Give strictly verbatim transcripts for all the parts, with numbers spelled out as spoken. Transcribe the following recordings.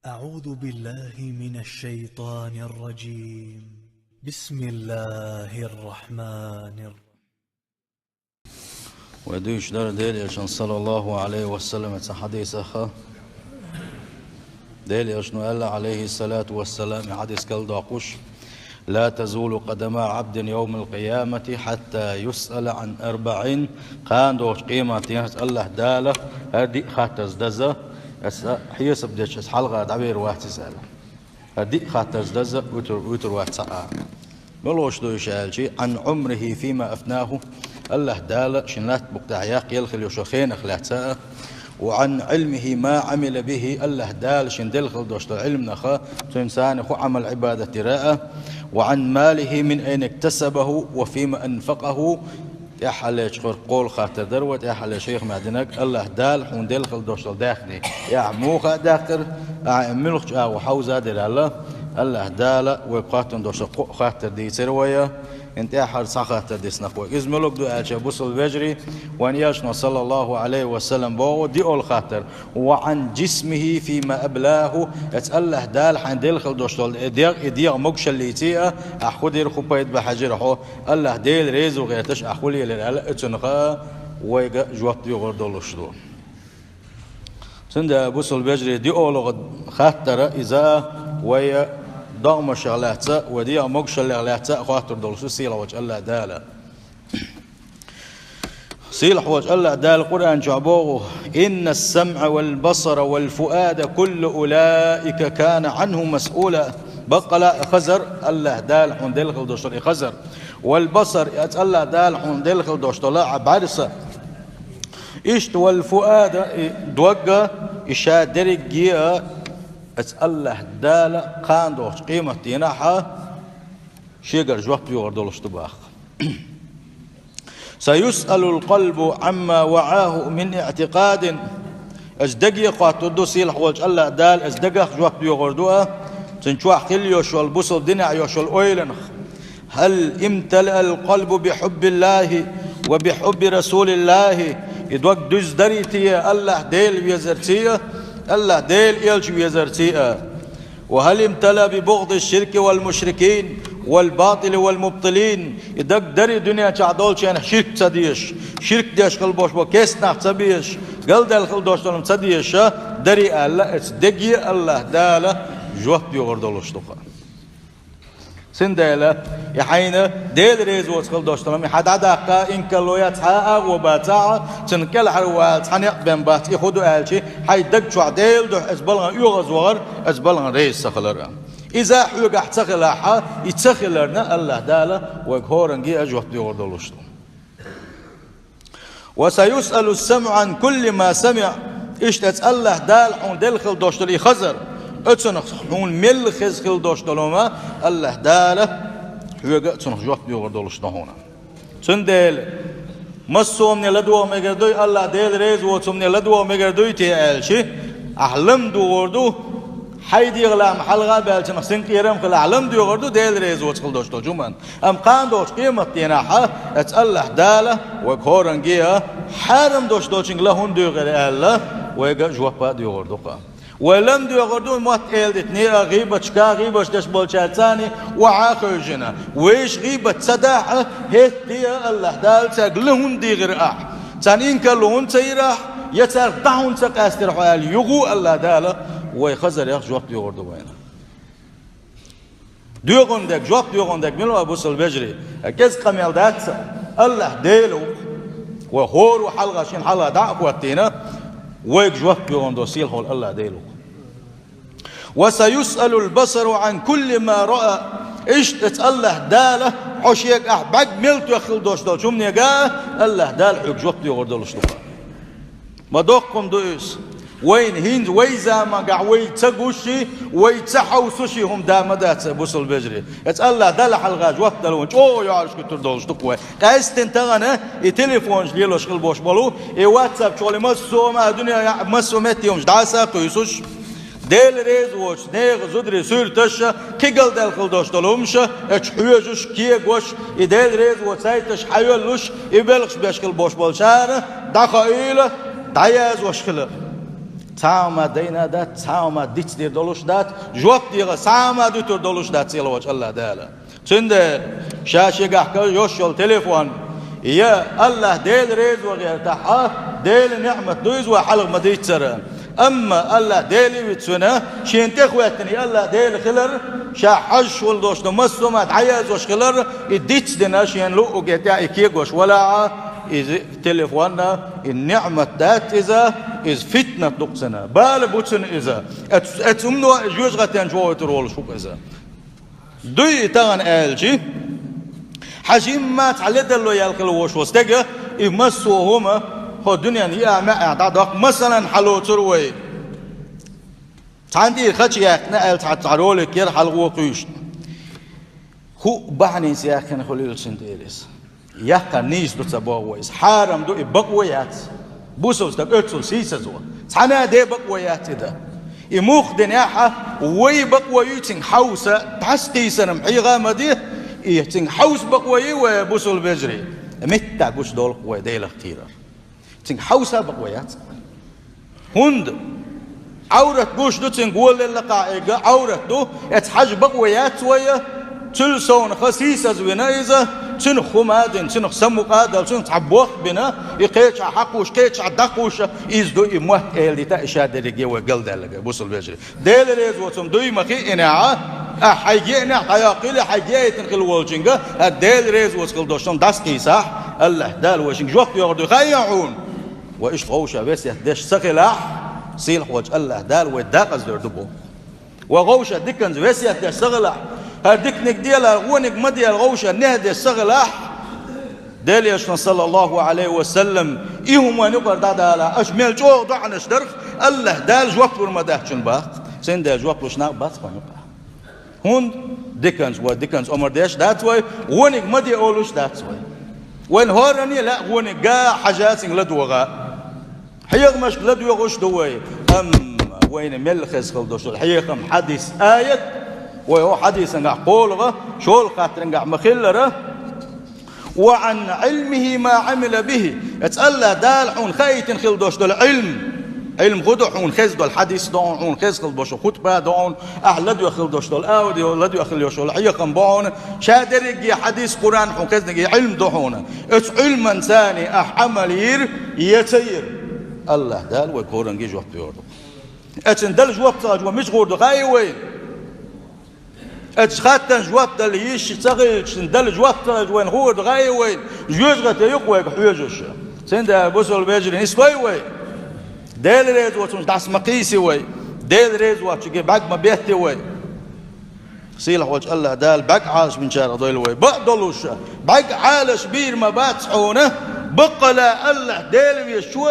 أعوذ بالله من الشيطان الرجيم. بسم الله الرحمن الرحيم. Вай дуьйцуш дара Делан Элчанан, саллаллаху Ӏалайхи ва саллам, цхьан хьадисах. Делан Элчано аьлла, Ӏалайхи ссалату ва ссалам, и хьадис кхелдоккхуш: «لا تزول قدما عبد يوم القيامة حتى يسأل عن أربع». Кхана долчу къематдийнахь Аллаьхьа Дала хӀара диъ хаттарца даза, аса хьесап дечу аса хьалха дӀавер вац иза аьлла. ХӀара диъ хаттарца даза вуьтур, вуьтур вац цхьа а. Муьлш ду уьш аьлча: «عن عمره فيما أفناه», Аллаьхьа Дала шен латта букъа тӀехь яккха елла хилла йолчу хенах лаьцна а, «وعن علمه ما عمل به», Аллаьхьа Дала шен делла хилла долуш долу Ӏилманах, цуьнца цхьаьна хӀун Ӏамал-Ӏибадат дира а, «وعن ماله من أين اكتسبه وفيما أنفقه». ТӀаьххьаллечу хӀара кхоалгӀа хаттар дара вай, тӀаьххьалле шайх ма динарг, Аллаьхьа Дала хьуна делла хилла долуш долу даьхни ахь муха а даьккхира, ахь муьлхачу агӀор хьовза а дира аьлла, Аллаьхьа Дала вайга хоттун долуш долу кхоъ хаттар дийцира вай, хӀинца тӀаьххьара цхьа хаттар дисна вайга. Иза муьлха ду аьлча, бусалба вежарий, вайн Элчано, саллаллаху Ӏалайхи ва саллам, боху диъолгӀа хаттар: «وعن جسمه فيما أبلاه», аса Аллаьхьа Дала хьайна делла хилла долуш долу и дегӀ, и дегӀ могушаллица а, ахь хӀун дира, хӀун пайда бан хьаьжира хьо, Аллаьхьа Дела реза ву гӀерташ ахь хӀун лелира аьлла, оцунах а вайга жоп доьхур долуш ду. Цундела, бусалба вежарий, диъолгӀа хаттар а иза вай догӀмашах лаьцна а, вай дегӀан могушаллех лаьцна а хоттур долуш ду сийлахьчу Аллаьхьа Дала. Сийлахьчу Аллаьхьа Дала Къуръан чохь боху: «إن السمع والبصر والفؤاد كل أولئك كان عنه مسؤولا». Баккъала а хазар, Аллаьхьа Дала хьуна делла хилла долуш долу и хазар. «والبصر», аса Аллаьхьа Дала хьуна делла хилла долуш долу а бӀаьрса. Иштта «والفؤاد», и дог а, и ша дерриге а, аса Аллаьхьа Дала кхана долчу къематдийнахь а шегара жоп доьхур долуш ду боху. «سيسأل القلب عما وعاه من اعتقاد». Аса даге а хоттур ду сийлахьчу Аллаьхьа Дала, аса дагах а жоп доьхур ду а, цуьнан чохь хилла йолуш йолу, бусалба динехь йолуш йолу ойланах. «هل امتلأ القلب بحب الله وبحب رسول الله». И дог дуьзна дарий те Аллаьхьа Дела везарций а, Аллаьхьа Дела Элча везарций а? «وهل امتلأ ببغض الشرك والمشركين والباطل والمبطلين». И даг дарий дуьнен чохь долчу хенахь ширк ца дезаш, ширк деш хилла болуш болу кестнах ца безаш, галдаьлла хилла долуш долу ца дезаш а дарий аьлла, аса даге а Аллаьхьа Дала жоп доьхур долуш ду-кх. Цундела, и хьайна Дела реза воцу хилла долуш долу, и хьан дӀадаккха инкарло яц, цхьа а агӀо бацахь а, цуьнан кӀелхьара вала цхьа некъ бен бац, и хӀун ду аьлча, хьайн даг чохь Делан дуьхьа аса балгӀан оьгӀаз вахар, аса балгӀан реза ца хилар а. Иза хьоьгахь ца хилахь а, и ца хиларна Аллаьхьа Дала вайга хӀоранге а жоп доьхур долуш ду. «وسيسأل السمع عن كل ما سمع». Иштта аса Аллаьхьа Дала хьуна делла хилла долуш долу и хазар, оцунах хьуна мел хеза хилла долуш долу ма Аллаьхьа Дала хьоьга а цунах жоп доьхур долуш ду хьуна. Цундела, массо а хӀумане ладогӀа мегар дуй, Аллаьхьа Дела реза воцу хӀумане ладогӀа мегар дуй те аьлча, ахь лам догӀур ду, хьайн дегӀан лаам хьалха а баьлла, цунах синкъерам а хилла, ахь лам доьхур ду Дела реза воцу хилла долуш долчу хӀуманна. Амма кхана долчу къематдийнахь а, аса Аллаьхьа Дала вайга хӀоранге а хьарам долуш долчуьнга ла хӀунда доьхура аьлла, вайга жоп а доьхур ду-кх. Вай лам доьхур ду мотт эладитане а, гӀийбаташка, гӀийбаташ деш болчаьрца а охьа а хевшина. Вайша гӀийбат ца дахь а, хӀетте а Аллаьхьа Дала цаьрга ла хӀунда дийгӀира ахь? Царна инкарло хӀунда ца йира ахь? Я царах дӀа хӀунда ца къаьстира хьо аьлла, юха а Аллаьхьа Дала вай хазарех жоп доьхур ду вайна. Доьхун дерг, жоп доьхун дерг мила ву, бусалба вежарий? КӀезиг къамел дац, Аллаьхьа Дела ву-кх. Вай хӀора а хьалха, шена хьалха дӀа а хӀоттийна, вайга жоп доьхун долу сийлахь волу Аллаьхьа Дела ву-кх. «وسيسأل البصر عن كل ما رأى». Иштта аса Аллаьхьа Дала хьо шега ахь бӀаьрг мел тоьхна хилла долуш долчу хӀуманега а, Аллаьхьа Дала хьоьга жоп доьхур долуш ду-кх. Ма доккха хӀума ду иза. Вайна хӀинца вай заманахь вай ца гуш а, вай ца хьовсуш а хӀума да ма дац, бусалба вежарий. Аса Аллаьхьа Далла хьалха жоп дала вайна чӀогӀа йоӀарш хӀуттур долуш ду-кх вай. Къаьсттина тахана и телефонаш лелош хилла болуш болу, и WhatsApp чохь массо а хӀума, дуьнен массо а метте хӀумаш дӀаса а кхуьйсуш, Дела реза воцу нехан зударий суьрташ а, кхин галдаьлла хилла долуш долу хӀумаш а, эчу хьоьжуш, кегош, и Дела реза воцу сайташ хьайоьллуш, и белхаш беш хилла болуш болчара дӀахоийла, дӀаязъеш хила. Цхьа хӀума дайна дац, цхьа хӀума дицдийр долуш дац, жоп дегӀа цхьа хӀума дуьтур долуш дац Сийлахьчу АллахӀ Дала. Цундела ша шегахь кара йолуш йолу телефон я АллахӀ Дела реза ван гӀертахь, Делан ниӀмат ду иза вай хьалха ма-дийццара. Амма АллахӀ Дела вицвина, шена тӀехӀоьттина и АллахӀ Дела хилар, ша хьожуш волу долуш ду, массо а ма дӀаяздеш хилар, и дицдина шена луъуге тӀехь и кегош валахь, иза телефон а, и ниӀмат дац иза, иза фитнат ду-кх цуьнан, бала бу цуьнан иза. Эц-, эцу умно жоьжахатен чу вохуьйтур волуш ву-кх иза. Дуй и тахана аьлчи, хьан жимма цхьа ледарло яьлла хила волуш волу стеган, и массо а хӀума хӀо дуьненан йиъа-маьӀӀехь дӀадоккху, масалан, хьалоцур вай. Цхьаьна тӀера хача яьккхина аьлла цхьа, цхьа ролик яра хьалхо кхуьйшна. ХӀуъа бахьанийца яьккхина хуьлийла цуьнан тӀера иза. Яккхар нийса ду ца боху вай иза. Хьарам ду и, бакъо яц. Бусалба стаг оццул сийсазво. Цхьана а де бакъо яц и дан. И муха динехь а, вай бакъо ю цуьнга хьовса, дӀасакхийсар-м хьеха а ма де, и цуьнга хьовса бакъо ю вай, бусалба вежарий. Меттахь гучудолу-кх вай Делах кхерар. Цуьнга хьовса бакъо яц. ХӀунда? Ӏаврат гуш ду цуьнга, гӀолалла лакхахь эгга Ӏаврат ду, эца хьажа бакъо яц вай, цуьлла совнаха сийсазвина иза, цуьнах хӀума а дина, цуьнах самукъа а дала, цуьнах цхьа бохк а бина, и кхечахь хьакхуш, кхечахь дӀакхуш, иза ду и мотт эладита, и ша дерриге вай галдаьлларг, бусалба вежарий. Дела реза воцу-м дуй ма хиъинехь, ахь хьайга еанехь дӀайоккхийла, хьайга яийтина хила волчуьнга, хӀара Дела реза воцу хила долуш-м дӀасакхийсахь, АллахӀ Дала вайшинга жоп йогӀур ду, хаьий хьуна? Вай иштта гӀовша весет деш ца хилахь, Сийлахьчу АллахӀ Дала вай декъаза дер ду боху. Вай гӀовша диканца весет деш ца хилахь, хӀара диканиг дела, вониг ма дела, гӀовша нехь деш ца хилахь, Делан Элчано, саллаллаху Ӏалайхи ва саллам, и хӀума вайна юкъара дӀадала, аша мел чӀогӀа доӀанаш дарх, АллахӀ Дала жоп лур ма дац шуна боху. Цундела жоп луш нах бац вайна юкъахь. ХӀунда? Диканца вай, диканца омра деш дац вай, вониг ма де олуш дац вай. Вайна хӀоранне а лаьа вониг га а хьажа, цуьнга ладогӀа. Хьехамашка ладоьгӀуш ду вай. Амма вайна мел хеза хила долуш долу хьехам, хьадис, аят, вай хӀокху хьадисангахь кхоалгӀа, шолгӀа хаттарангахь ма-хиллара: «Ва Ӏан Ӏилмихи ма Ӏамила бихи». Эца АллахӀ Дала хьуна хаийтина хила долуш долу Ӏилм. Ӏилм хӀун ду хьуна хеза долу? Хьадис ду хьуна, хьуна хеза хила долуш долу хутба ду хьуна, ахь ладоьгӀна хила долуш долу аудио, ладоьгӀна хила йолуш йолу хьехам бу хьуна, ша дерриге хьадис, Къуръан хьуна хезнарг, и Ӏилм ду хьуна. Оцу Ӏилманца ахь Ӏамал йира я ца йира, АллахӀ Дала вай хӀоранге жоп йогӀур ду. Эцна Далла жоп ца хилча, вай мича гӀур ду, хаьий вайна? Эцу хаттарна жоп дала йиш ца хилча, Далла жоп ца хилча, вайна хӀун хир ду, хаьий вайна? Жоьжахате ю-кх вайга хьоьжуш. Цундела, бусалба вежарий, нислой вай. Дела реза воцунца дӀаса ма кхийсий вай. Дела реза воцчуьнга бӀаьрг ма бетта вай. Сийлахьчу АллахӀ Дала бӀаьрг Ӏалашбинчарах дойла вай. Бакъдолуш, бӀаьрг Ӏалашбийр ма бац хьуна, баккъала АллахӀ Дела везачо,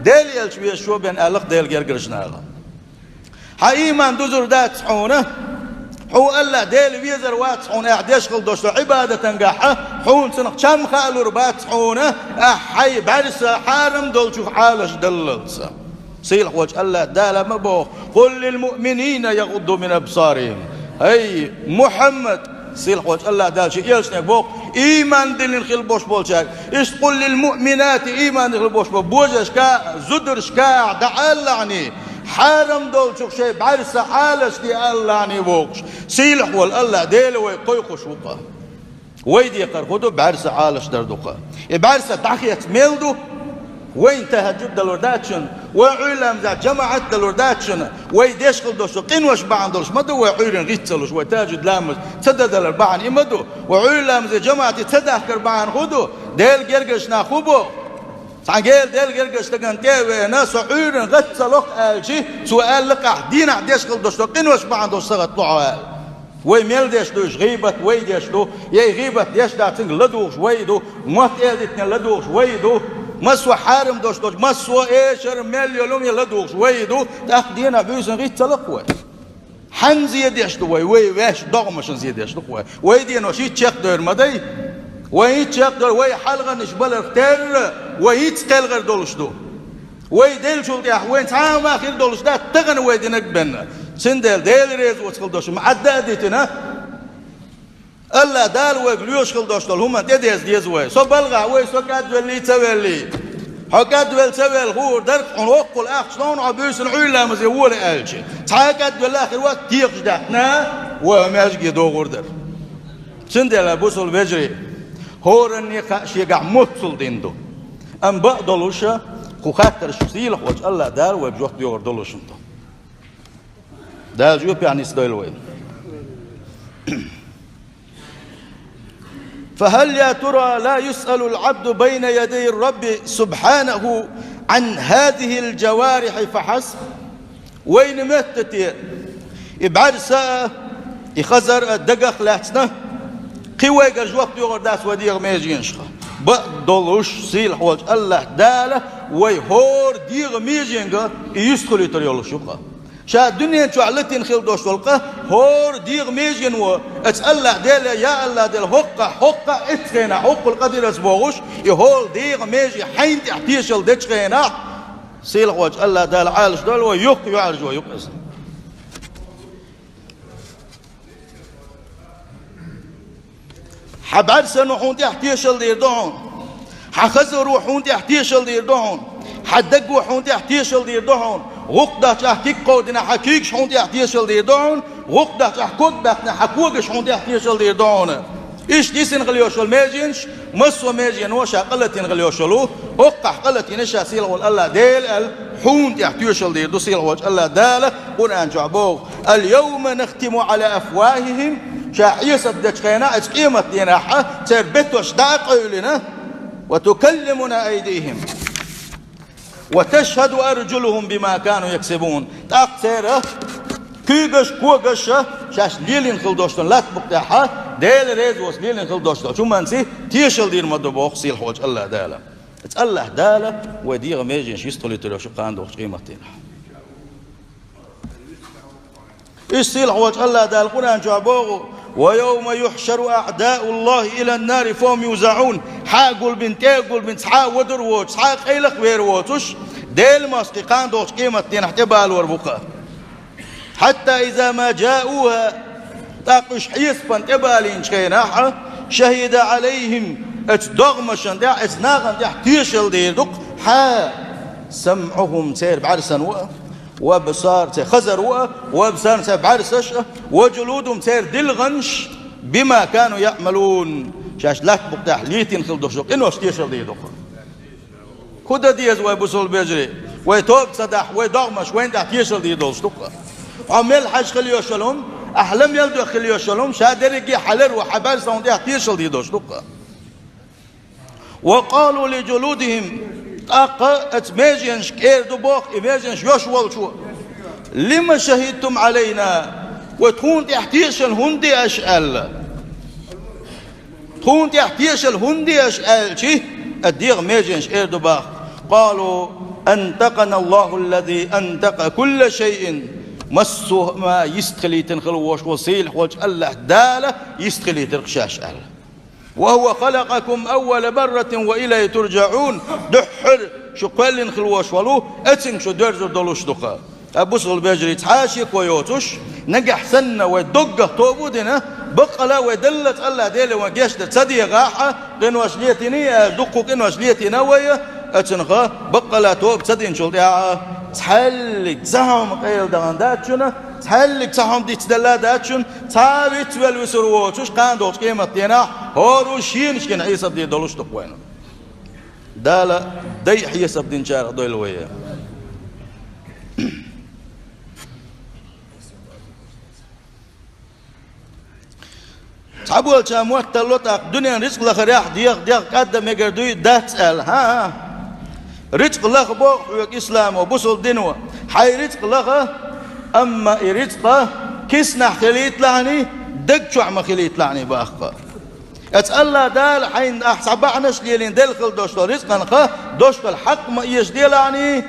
Делан Элча везачо бен аьлла-кх Делан гергарчу наха. Хьан ийман дузур дац хьуна, хьо АллахӀ Дела везар вац хьуна, ахь деш хила долуш долу Ӏибадатангахь хьуна цунах чам хаалур бац хьуна, ахь хьайн бӀаьрса хьарам долчух Ӏалашдаллалц. Сийлахьчу АллахӀ Дала ма боху: «Къул лил муъминина ягӀудду мин абсарихим». ХӀай Мухьаммад, Сийлахьчу АллахӀ Дала шен элчанега боху, ийман диллина хила болуш болчаьрга: «Иштта къул лил муъминати», ийман диллина хила болуш болу божаршка, зударшка дӀаалалахьний, хьарам долчух шайн бӀаьрса Ӏалашде алалахьний бохуш. Сийлахь волу АллахӀ Дела вай кхойкхуш ву-кх. Вай декхар хӀун ду? БӀаьрса Ӏалашдар ду-кх. И бӀаьрса дӀахецна мел ду? Вайна тахӀажжуд далур дац шуна? Вай Ӏуьйра ламазехь жамаӀат далур дац шуна? Вай деш хила долуш долу къинош бахьана долуш ма ду вай Ӏуьйранна гӀиц ца луш, вай тахӀажжуд ламаз ца дан далар бахьана и ма ду? Вай Ӏуьйра ламазе жамаӀате ца дахкар бахьана хӀун ду? Делан гергарчу наха хӀун боху? Цхьана гела Делан гергарчу стагана тӀе а веана, со Ӏуьйранна гӀиц ца ло-кх аьлчи, цо аьлла-кх ахь дийнахь деш хила долуш долу къинош бахьана долуш сагӀат ло хьо аьлла. Вай мел деш ду иза гӀийбат, вай деш ду, я и гӀийбат деш дац, цуьнга ладугӀуш вай ду, мотт эладитане ладугӀуш вай ду, массо а хьарам долуш долчу, массо а эшар мел йолу хӀума ладугӀуш вай ду, тӀаккха дийнахь буьйсанна гӀиц ца ло-кх вай. Хьанна зе деш ду вай? Вай ваьш догӀмашна зе деш ду-кх вай. Вай денош хӀинца чекхдевр ма дай. Вай хӀинца чекхдевр, вай хьалхарнаш баларх терра, вай хӀинца кхелхар долуш ду. Вай деллачул тӀаьхьа вайна цхьа а ма хир долуш дац тахана вай динарг бен. Цундела Дела реза воцу хила долуш ма Ӏадда а дитина, АллахӀ Дала вайга лоьшуш хила долуш долу хӀуманна тӀедеза деза вай. Со балхахь вай, со кӀадвеллий, ца веллий. Хьо кӀадвелла ца велла хуур дара, хьуна воккхул ахча ловна, хьо буьйсанна Ӏуьйра ламазе вола аьлча. Цхьа а кӀадвелла хир вац, текхаш даьккхина, вай маьжге догӀур дара. Цундела, бусул вежарий, хӀоранне кхаъ шегахь моццул дина ду. Амма бакъ долуша, кху хаттарш сийлахь волчу АллахӀ Дала вайга жоп доьхур долуш ду. Дала жоьпехь нисдойла вай. فهل يا ترى لا يسأل العبد بين يدي الرب سبحانه عن هذه الجوارح فحسب؟ Вайна моьтту те, и бӀаьрса а, и хазар а дагах лаьцна, кхин вайгара жоп доьхур дац вай дегӀан меженашха? Бакъ долуш, сийлахь волчу АллахӀ Дала вай хӀора дегӀан меженга и йистхилийтар йолуш ю-кха. Ша дуьнен чохь латийна хила долуш долу къа, хӀора дегӀан межено, аса АллахӀ Деле, я АллахӀ Дела, хӀоккхахь, хӀоккхахь, эццу хенахь, хӀоккхул къадирас бохуш, и хӀора дегӀан меже хьайна тӀехь тешалла дечу хенахь, сийлахь волчу АллахӀ Дала Ӏалаш дойла вай, юха йоьӀаржо ю-кха иза. Хьан бӀаьрсано хьуна тӀехь тешалла дийр ду хьуна. Хьан хазаро хьуна тӀехь тешалла дийр ду хьуна. Хьан даго хьуна тӀехь тешалла дийр ду хьуна. ГӀуллакх дахча ахь куьг кховдина, хьан куьйгаш хьуна тӀехь тешалла дийр ду хьуна. ГӀуллакх дахча ахь ког баьккхина, хьан когаш хьуна тӀехь тешалла дийр ду хьуна. Иштта йисина хила йолуш йолу меженаш, массо а межено ша къа латийна хила йолуш йолу, хӀоккхахь къа латийна ша сийлахь волу АллахӀ Дела аьлла, хьуна тӀехь тешалла дийр ду сийлахь волчу АллахӀ Дала Къуръан чохь боху: اليوم نختم على أفواههم, ша хьесап дечу хенахь, оцу къематдийнахь церан бетош дӀа а къевлина, وتكلمنا أيديهم وتشهد أرجلهم بما كانوا يكسبون. ТӀаккха церан куьйгаш, когаш шаьш лелийна хила долуш долу латта букъ тӀехь, Дела реза воцу лелийна хила долуш долчу хӀуманца тешалла дийр ма ду боху сийлахь волчу АллахӀ Дала. Оцу АллахӀ Дала вай дегӀан меженаш йистхилийтар йолуш ю кхана догӀучу къематдийнахь. Иштта сийлахь волчу АллахӀ Дала Къуръан чохь боху: ويوم يحشر أعداء الله إلى النار فهم يوزعون. Хьа а гулбина, тӀе а гулбина, цхьа а вадур воцуш, цхьа а къайлакх вер воцуш, Делан мостагӀий кхана догӀучу къематдийнахь тӀебалор бу-кха. حتى إذا ما جاءوها, тӀаккха уьш хьесапана тӀебалийначу хенахь, شهد عليهم, оцу догӀмашна тӀехь, оцу нахана тӀехь тешалла дийр ду-кха, хьа, سمعهم, церан бӀаьрсана ву а, وأبصار, церан хазар ву а, وأبصار, церан бӀаьрсаш а, وجلودهم, церан дилханаш, بما كانوا يعملون, шаьш латта букъ тӀехь летийна хила долуш долу къинош тешалла дийр ду-кха. ХӀун дан деза вай, бусул вежарий? Вай тоба ца дахь, вай догӀмаш вайна тӀехь тешалла дийр долуш ду-кха. Хьо мел хьажа хила йолуш йолу хӀума, ахь ла мел дуьхьа хила йолуш йолу хӀума, ша дерриге а хьан лар ву, хьан бӀаьрса хьуна тӀехь тешалла дийр долуш ду-кха. وقالوا لجلودهم, тӀаккха оцу меженашка эр ду боху и меженаш йолуш волчо: لم شهدتم علينا, вай тхуна тӀехь тешалла хӀунда ди аша аьлла. Тхуна тӀехь тешалла хӀунда ди аша аьлча, оцу дегӀан меженаш эр ду боху: قالوا أنطقنا الله الذي أنطق كل شيء, массо а хӀума йистхилийтина хила волуш волу сийлахь волчу АллахӀ Дала йистхилийтира-кха шаьш аьлла. وهو خلقكم أول مرة وإليه ترجعون. Дуьххьара шу кхоьллина хила волуш волу, оцуьнга шу доьрзур долуш ду-кха. Ткъа, бусул вежарий, цхьа а шеко йоцуш, нагахь санна вай доггах тоба а дина, баккъала вай даллалц АллахӀ Деле вайн гечдар ца дехахь а, къинош летийний аьлла, дуккха къинош летийна вай, оцунах баккъала тоба ца динчул тӀаьхьа, цхьаьллиг цхьа хӀума къайладахана дац шуна, цхьаьллиг цхьа хӀума дицделла дац шуна, цхьа а вицвелла висур воцуш, кхана долчу къематдийнахь хӀора а шена-шена хьесап дийр долуш ду-кх вайна. Дала дайа хьесап динчарах дойла вай. Цхьаболчарна моттало тӀаккха дуьненан рицкъ лахарехь дегӀ-дегӀ кӀадда мегар дуй, дац аьлла. ХӀан-хӀа. Рицкъ лаха боху хьоьга исламо, бусул дино. Хьайн рицкъ лаха, амма и рицкъа киснахь хилийталахьний, даг чохь ма хилийталахьний боху-кха. Оцу АллахӀ Дала хьайна ахь цхьа бахьанаш лелийна делла хила долуш долу рицкъанах долуш долу хьакъ ма эшаделахьний,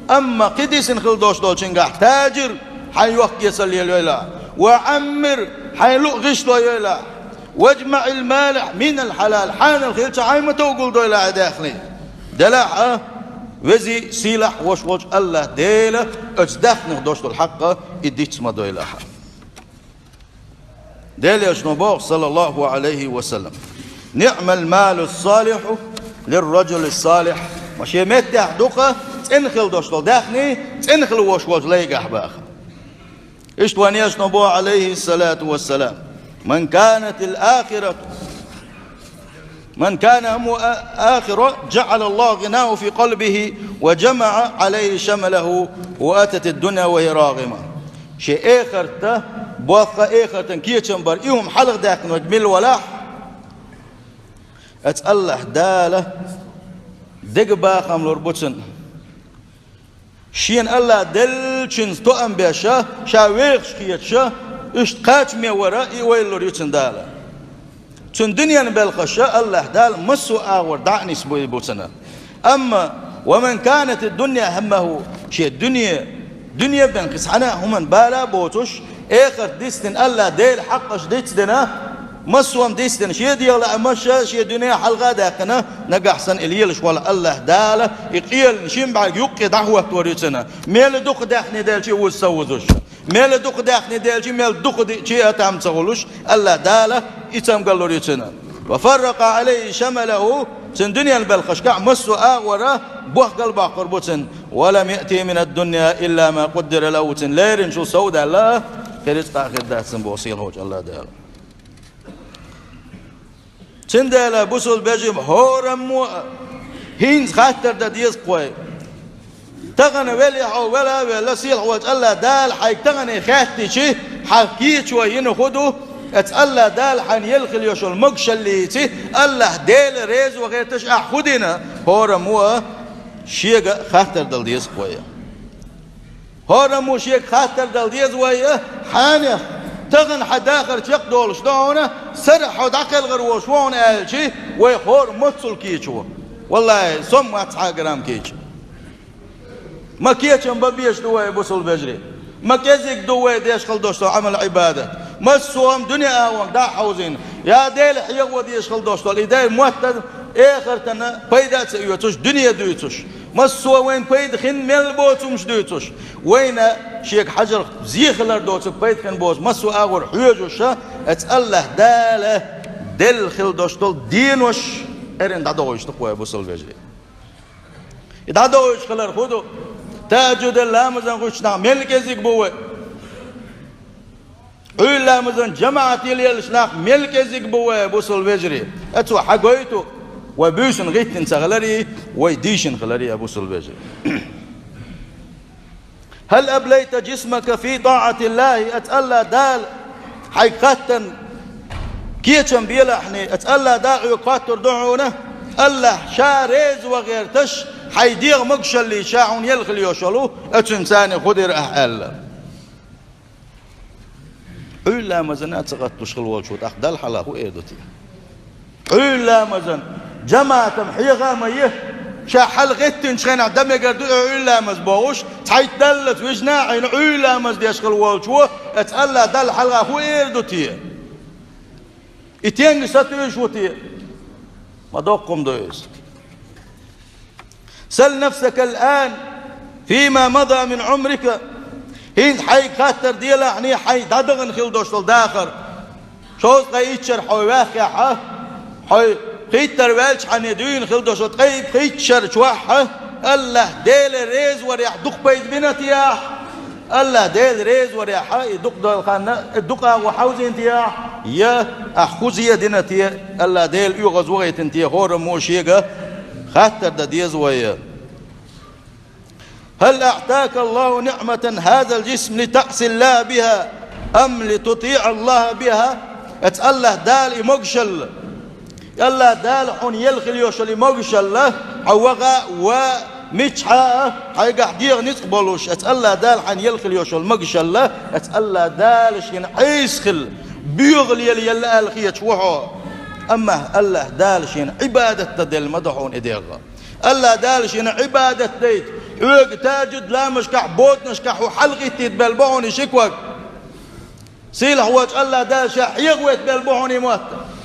амма кхин дисина хила долуш долчуьнгахь тажир, хьайн йохк-эцар лелайойла, ва Ӏаммир, хьайн луъу гӀишлойойла, ваджмаӀил малахь минал хьалал, хьанал хилча хьайн ма товгулдойла хьайн даьхни. Делахь а, везий, сийлахь, вош волчу АллахӀ Дела оцу даьхнех долуш долу хьакъ и диц ма дойлахь. Делан Элчано боху, саллаллаху Ӏалайхи ва саллам: «НиӀмал малу ссалихьу лирраджули ссалихь». Шен меттехь дукха цӀена хила долуш долу даьхни, цӀена хила волуш волчу лайгахь баха. Иштта вайн Элчано боху, Ӏалайхиссалату вассалам: «Ман канатил ахирату, ман кана гьаммуху а-, ахира, джаӀалаллаху гъинаху фи къалбихи ва джамаӀа Ӏалайхи шамлаху ва ататид дунья ва хия рагъима». Шен эхартан, боккха эхартан кечам бар и хӀума хьалха даьккхина верг мила валахь, оцу АллахӀ Дала дегабахам лур бу цунна. Шена АллахӀ деллачуьнца тоам беш, ша вехаш хеташ, иштта кхачаме вара и ойла лур ю цунна Дала. Цуьнан дуьненан белхаш АллахӀ Дала массо а агӀор дӀа а нисбур бу цунна. Амма: «Ва ман канатид дунья гьаммаху», шен дуьне, дуьне бен кхин цхьана а хӀуманна бала а боцуш, эхарт дицдина, АллахӀ Делан хьакъаш дицдина, массо а дицдина, шен дегӀан лаамаш а, шен дуьне а хьалха а даьккхина, нагахь санна и лелаш волу АллахӀ Дала и къелана шина бӀаьрг юккъе дӀахӀоттор ю цунна. Мел дукха даьхни делча а вуза ца вузуш. Мел дукха даьхни делча а, мел дукха диъча а там ца хуьлуш, АллахӀ Дала и цамгар лур ю цунна. «Ва фарракъа Ӏалайхи шамлаху», цуьнан дуьненан белхашкахь массо а агӀора бохкал боккхур бу цунна. «Ва лам яътихи минад дунья илла ма къуддира лаху», цунна леринчул сов даьлла, кхин рицкъа а хир дац цунна боху сийлахьчу АллахӀ Дала. Цундела, бусалба вежарий, хӀораммо а хӀинца хаттар дан деза-кх вай. Тахана велахь а, вела а велла, сийлахь волчу АллахӀ Дала хьайга тахана хаьттича, хьан кечо йина хӀун ду, оцу АллахӀ Дала хьайна елла хила йолуш йолу могушаллица, АллахӀ Дела реза ван гӀерташ ахь хӀун дина, хӀораммо а шега а хаттар дала деза-кх вай. ХӀораммо шега хаттар дала деза вай, хьанех, тахана хьан дахар чекхдолуш ду хьуна, сарахь хьо дӀакхелхар волуш ву хьуна аьлча, вай хӀора маццул кечо. ВаллахӀи, со ма вац цхьа а грамм кеча. Ма кечам бан безаш ду вай, бусалба вежарий. Ма кӀезиг ду вай деш хила долуш долу Ӏамал-Ӏибадат. Массо а дуьне агӀонга дӀа а хьовзийна, я Дела хьехо дезаш хила долуш долу и дай мотт а, эхартана пайда а ца оьцуш, дуьне дуьйцуш. Массо а вайна пайда хин мел боцу хӀумаш дуьйцуш, вайна шега хьажарх зе хилар доцург пайда хин боцу массо а агӀор хьоьжуш, оцу АллахӀ Дала делла хила долуш долу денош эрна дӀадохуьйтуш ду-кх вай, бусалба вежарий. И дӀадохуьйтуш хилар хӀун ду? Тахьажжуд ламазан гӀуьттуш нах мел кӀезиг бу вай. Ӏуьйра ламазан жамаӀате лелаш нах мел кӀезиг бу вай, бусалба вежарий. Оцо хьагойту вай буьйсанна гӀиттина ца хиларе, вай дийшина хиларе, бусалба вежарий. «Хьал аблайта жисмака фи тӀаӀатиллахӀи», оцу АллахӀ Дала хьайга хаттарна кечам белахь хьуна, оцу АллахӀ Дала хьоьга хоттур ду хьуна, АллахӀ Ша реза ван гӀерташ, хьайн дегӀан могушаллица Ша хьуна елла хила йолуш йолу, оцуьнан царна хӀун дира ахь аьлла. Ӏуьйра ламазана а ца гӀатталуш хила волчо тӀаккха Далла хьалха хӀун эр ду те? Ӏуьйра ламазан жамаӀатам хьеха а ма е, ша хьалха гӀеттинчу хенахь дан мегар ду и Ӏуьйра ламаз бохуш, цхьайтта даллалц вижина а Ӏийна Ӏуьйра ламаз деш хила волчо, оцу АллахӀ Далла хьалха хӀун эр ду те? И тенга сатуьйсуш ву те? Ма доккха хӀума ду иза. «Сал нафсакал ан фима мада мин Ӏумрика». ХӀинца хьайга хаттар делахь хьуна хьайн дӀадахана хила долуш долу дахар. Шовзткъе итт шарахь хьо ваьххехь, хьо пхийттара ваьлча хьуна дуьйна хила долуш долу ткъе пхийтта шар чохь, АллахӀ Дела реза варехь дукха пайда бина те ахь? АллахӀ Дела реза варехь, и дукха долу хан, и дукха агӀо хьовзийна те ахь? Я ахь хӀун зе дина те, АллахӀ Дела оьгӀаз вахийтина те, хӀораммо шега хаттар дан деза вай. «Хьал аӀтака Аллаху ниӀматан хьазал жисм ли таӀсиллахӀа биха, ам ли тутиӀа Аллаха биха?» Оцу АллахӀ Дала и могушалла, АллахӀ Дала хьуна елла хила йолуш йолу и могушалла, хьо ваха а, ва а, миччахьа а, хьайгахь дегӀан ницкъ болуш, оцу АллахӀ Дала хьайна елла хила йолуш йолу могушалла, оцу АллахӀ Дала шена Ӏеса хила, боьха лелаелла аьлла хеташ ву хьо. Амма АллахӀ Дала шена Ӏибадат дан делла ма ду хьуна и дегӀ. АллахӀ Дала шена Ӏибадат дайта, хьоьга тахьажжуд ламазашкахь, боданашкахь хьо хьалагӀиттийта белла бу хьуна и ши ког. Сийлахь волчу АллахӀ Дала Ша хьехавайта белла бу хьуна и мотт.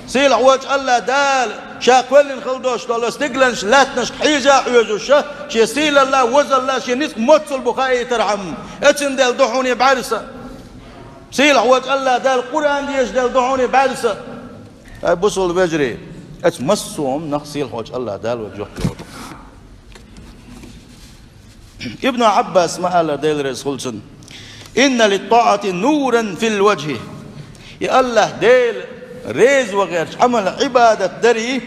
Сийлахь волчу АллахӀ Дала Ша кхоьллина хила долуш долу стигланаш, лаьттанашка хьежа а хьоьжуш, Шен сийлалла, возалла, Шен ницкъ моццул бу хаийтархьама, оцуьнан делла ду хьуна и бӀаьрса. Сийлахь волчу АллахӀ Дала Къуръан дезаш делла ду хьуна и бӀаьрса. Ай, бусалба вежарий, оцу массо а хӀуманах сийлахь волчу АллахӀ Дала вайга жоп лур ду. Ибн Ӏаббаса ма аьллера, Дела реза хуьлда цунна: «Инна литтаӀати нуран фил важхӀи». И АллахӀ Дела реза ван гӀерташ Ӏамал, Ӏибадат дарий,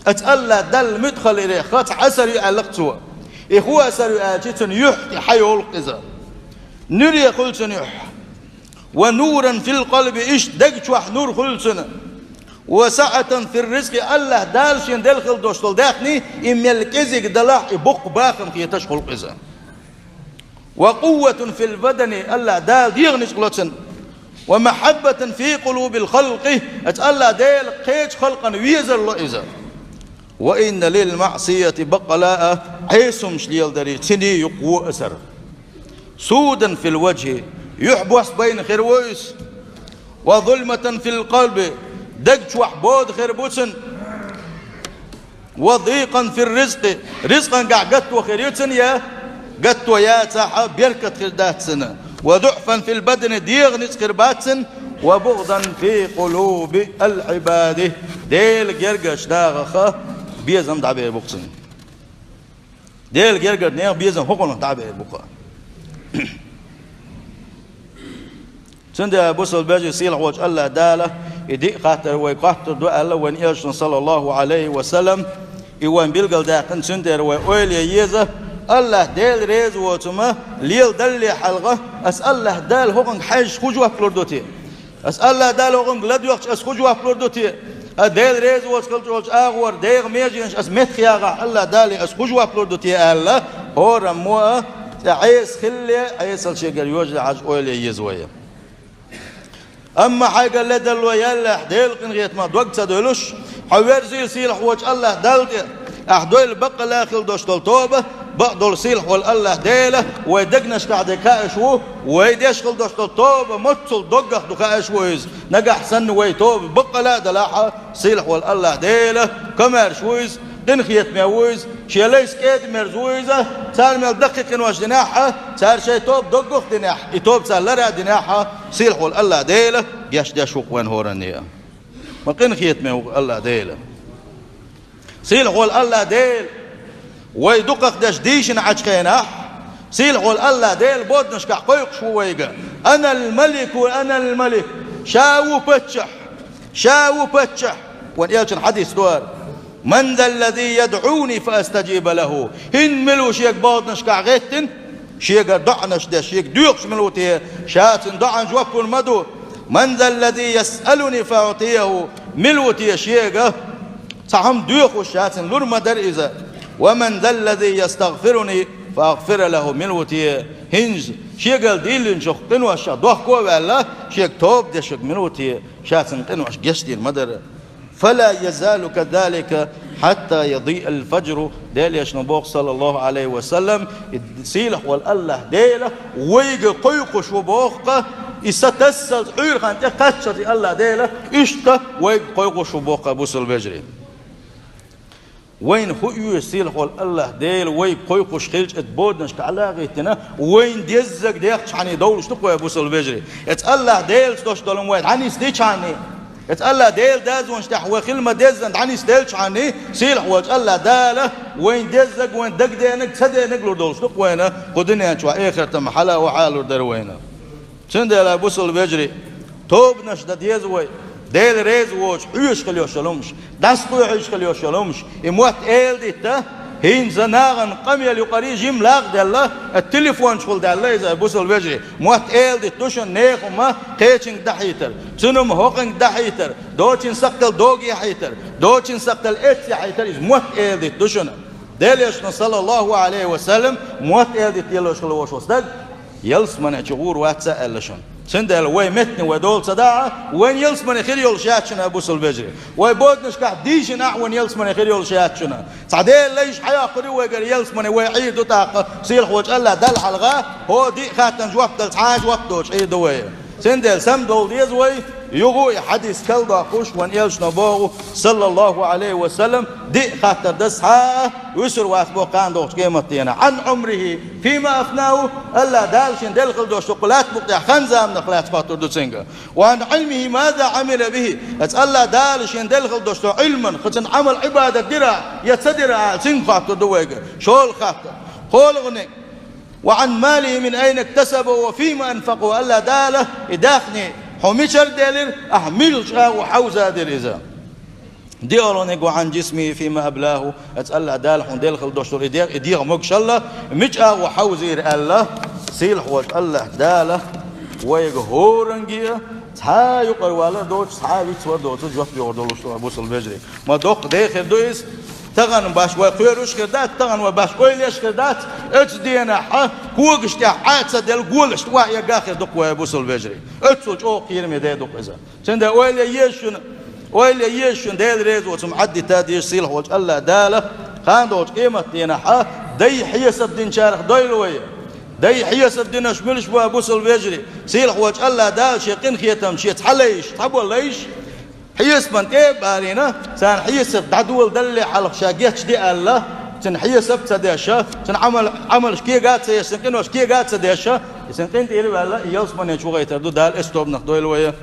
аца АллахӀ Далла муьтӀахь хиларе ха цхьа асар ю аьлла-кх цо. И хӀун асар ю аьлча, цуьнан юхь тӀе хьайолу-кх иза. Нуьре хуьлу цуьнан юхь. «Ва нуран фил къалби», иштта даг чохь нур хуьлу цуьнан. «Ва саӀатан фир ризкъи», АллахӀ Дала шена делла хила долуш долу даьхни, и мел кӀезиг далахь а, и боккха бахам хеташ хуьлу-кх иза. «Ва къувватун фил бадани», АллахӀ Дала дегӀанаш ло цуьнан. «Ва махьаббатан фи къулубил халкъи», аца АллахӀ Дела кхечу халкъана везар ло иза. «Ва инна лил маӀсияти бакъалаъа», Ӏеса хӀумаш леладарий цуьнан юкъа вон асар. «Судан фил важхӀи», юьхь бос байна хир ву иза. «Ва зулматан фил къалби», даг чохь бода хир бу цуьнан. «Ва дикъан фир ризкъи», ризкъан гахь гатто хир ю цуьнан, я гатто яцахь а, беркат хир дац цуьнан. «Ва дуӀфан фил бадани», дегӀан ницкъ хир бац цуьнан. «Ва бугӀдан фи къулубил Ӏибади», Делан гергарчу нахах безам дӀабер бу-кх цуьнан. Делан гергарчу нехан безам хӀокхунах дӀа а бер бу-кх. Цундела, бусалба вежарий, сийлахь волчу АллахӀ Дала и диъ хаттар вайга хоттур ду аьлла вайн Элчано, саллаллаху Ӏалайхи ва саллам, и вайн билгалдаьккхина, цундела вай ойла ян еза, АллахӀ Дела реза воцу хӀума леладалале хьалха, аса АллахӀ Дала хӀокхуьнга хьаьжча хӀун жоп лур ду те? Аса АллахӀ Дала хӀокхуьнга ладоьгӀча, аса хӀун жоп лур ду те? Аса Дела реза воцу хилча волчу агӀор дегӀан меженаш аса меттахъяхахь, АллахӀ Дала, аса хӀун жоп лур ду те аьлла, хӀораммо а цӀе Ӏеса хилале, Ӏесалла шегара йожале хьажа ойла ян еза вай. Амма хьайгара ледарло ялалехь, Делан къинхетамах дог ца девлуш, хьо верзийла сийлахь волчу АллахӀ Далла тӀе, ахь дойла баккъалла хила долуш долу тоба, бакъдолу сийлахь волу АллахӀ Дела вай дегнашкахь де кхаьаш ву, вай деш хила долуш долу тоба моццул доггах ду кхаьаш ву иза. Нагахь санна вай тоба баккъалла а далахь, сийлахь волу АллахӀ Дела комаьрша ву иза, къинхетаме ву иза, шен лайшца кӀеда-мерза ву иза, цара мел даккхий къинош динехь а, цара шайн тоба доггах а динехь, и тоба цара лара а динехь а, сийлахь волу АллахӀ Дела гечдеш ву-кх вайн хӀоранна а. Ма къинхетаме ву-кх АллахӀ Дела. Сийлахь волу АллахӀ Дела вай дукхах деш дийшина Ӏачу хенахь, сийлахь волу АллахӀ Дела боданашкахь кхойкхуш ву вайга: «Анал малику, анал малик». Ша ву паччахь, ша ву паччахь. Вайн Элчан хьадис ду хӀара: «Ман заллази ядӀуни фа астаджиба лаху». ХӀинца мила ву шега боданашкахь гӀеттина, шегара доӀанаш деш, шега доьхуш мила ву те, ша цуьнан доӀанна жоп лур ма ду? «Ман заллази ясъалуни фа уӀтияху». Мила ву те шега цхьа хӀума доьхуш, ша цуьнан лур ма дара иза? «Ва ман заллази ястагъфируни фа агъфира лаху». Мила ву те хӀинца шегара дийлинчух къиношах дохко а ваьлла, шега тоба дешверг мила ву те, ша цуьнан къинош гечдийр ма дара? «Фала язалу казалика хьатта ядиъал фаджру». Делан Элчано боху, саллаллаху Ӏалайхи ва саллам, и сийлахь волу АллахӀ Дела вайга кхойкхуш ву боху-кх, и са тассалц Ӏуьйрана тӀе кхаччалц и АллахӀ Дела иштта вайга кхойкхуш ву боху-кх, бусалба вежарий. Вайна хӀун оьшу, сийлахь волу АллахӀ Дела вайга кхойкхуш хилча, эта боданашкахь ала а гӀиттина, вайна деззаг дехчахьана довлуш ду-кх вай, бусалба вежарий. Эца АллахӀ Делаца долуш долу хӀума вай дӀанисдичхьана, эца АллахӀ Делан дозанаш тӀехь вай хила ма-деззана дӀанисделчхьана, сийлахь волчу АллахӀ Дала вайна деззаг, вайна дагадеанарг, ца деанарг лур долуш ду-кх вайна кху дуьнен чохь, эхартахь хьала а, охьа а лур дара вайна. Цундела, бусалба вежарий, тобанаш дан деза вай, Дела реза воцуш хьоьжуш хила йолуш йолу хӀумаш, дӀасакхоьхьуьйтуш хила йолуш йолу хӀумаш, и мотт эладитта, хӀинца нахана къамел юкъарий жимма лакха даьлла, а телефончухула даьлла иза, бусалба вежарий. Мотт эладитта ду шуна нехан хӀума кхечуьнга дӀахьийтар, цуьнан хӀума хӀокхуьнга дӀахьийтар, доцчун сакхтал догий хьийтар, доцчун сакхтал эцций хьийтар, иза мотт эладитта ду шуна. Делан Элчано, саллаллаху Ӏалайхи ва саллам, мотт эладитта лелош хила волуш волу стаг ялсамане чу гӀур вац аьлла шуна. Цундела вай меттана вай дола ца дахь а, вайна ялсамане хир йолуш яц шуна, бусалба вежарий. Вай боданашкахь дийшина ахь, вайна ялсамане хир йолуш яц шуна. Цхьа Делан лайш хьайоккхур ю вайгара ялсамане, вай Ӏийр ду тӀаккха, сийлахь волчу АллахӀ Далла хьалха, хӀо диъ хаттарна жоп дала цхьа а жоп доцуш Ӏийр ду вай. Цундела самадовла деза вай, юха а и хьадис кхел доккхуш, вайн Элчано боху, саллаллаху Ӏалайхи ва саллам, диъ хаттар дац цхьа а, вуьсур вац боху кхана догӀучу къематдийнахь. Ӏан Ӏумрихи фима афнаху, АллахӀ Дала шена делла хила долуш долу кху лаьтта букъа тӀехь хан-заманах лаьцна хоттур ду цуьнга. Ва Ӏан Ӏилмихи маза Ӏамила бихи, эца АллахӀ Дала шена делла хила долуш долу Ӏилман, кху цуьнан Ӏамал, Ӏибадат дира я ца дира аьлла, цуьнга хоттур ду вайга. ШолгӀа хаттар. ХӀалгӀаниг: «وعن ماله من أين اكتسبه وفيما أنفقه». Аьлла Дала, и даьхни хьо мичара делира, ахьа мича агӀор хьовзадира иза. ДиълагӀаниг: «وعن جسمه فيما أبلاه». Аьлла Дала хьуна делла хила долуш долу и дегӀ, и дегӀ могушалла, мича агӀор хьовзийра аьлла, сийлахьволчу Аллахь Дала вайга хӀоранге а, цхьа а юкъара валар доцуш, цхьа а вицвар доцуш жоп йогӀур долуш ду, бусалба вежарий. Ма доккха де хир ду иза. Тахана баш вай кхоьруш хир дац, тахана вай баш ойлеш хир дац, оцу денахь когаш тӀехь Ӏа ца делла голашна охьаэгга хир ду-кх вай, бусалба вежарий. Оццул чӀогӀа кхераме де ду-кх иза. Цундела ойла е еза шуна, ойла е еза шуна, Дела реза воцург Ӏаддита деза сийлахьволчу Аллахь Дала, кхана долчу къематдийнахь дай хьесап динчарах дойла вай. Дай хьесап динарш муьлш бу, бусалба вежарий? Сийлахьволчу Аллахь Дала шен къинхетам шен цхьа лайш, цхьаболу лайш, хьесапан тӀе а балийна, царна хьесап дӀадоладалале хьалха ша гечдо аьлла, цуьнан хьесап ца деш, цуьнан Ӏамал, Ӏамалш кега а ца еш, цуьнан къинош кега а ца деш, и цуьнан къинтӀера а ваьлла, и ялсамане чу вахийтар ду Дала, эс тобанах дойла вай.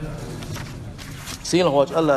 Сийлахьволчу Аллахь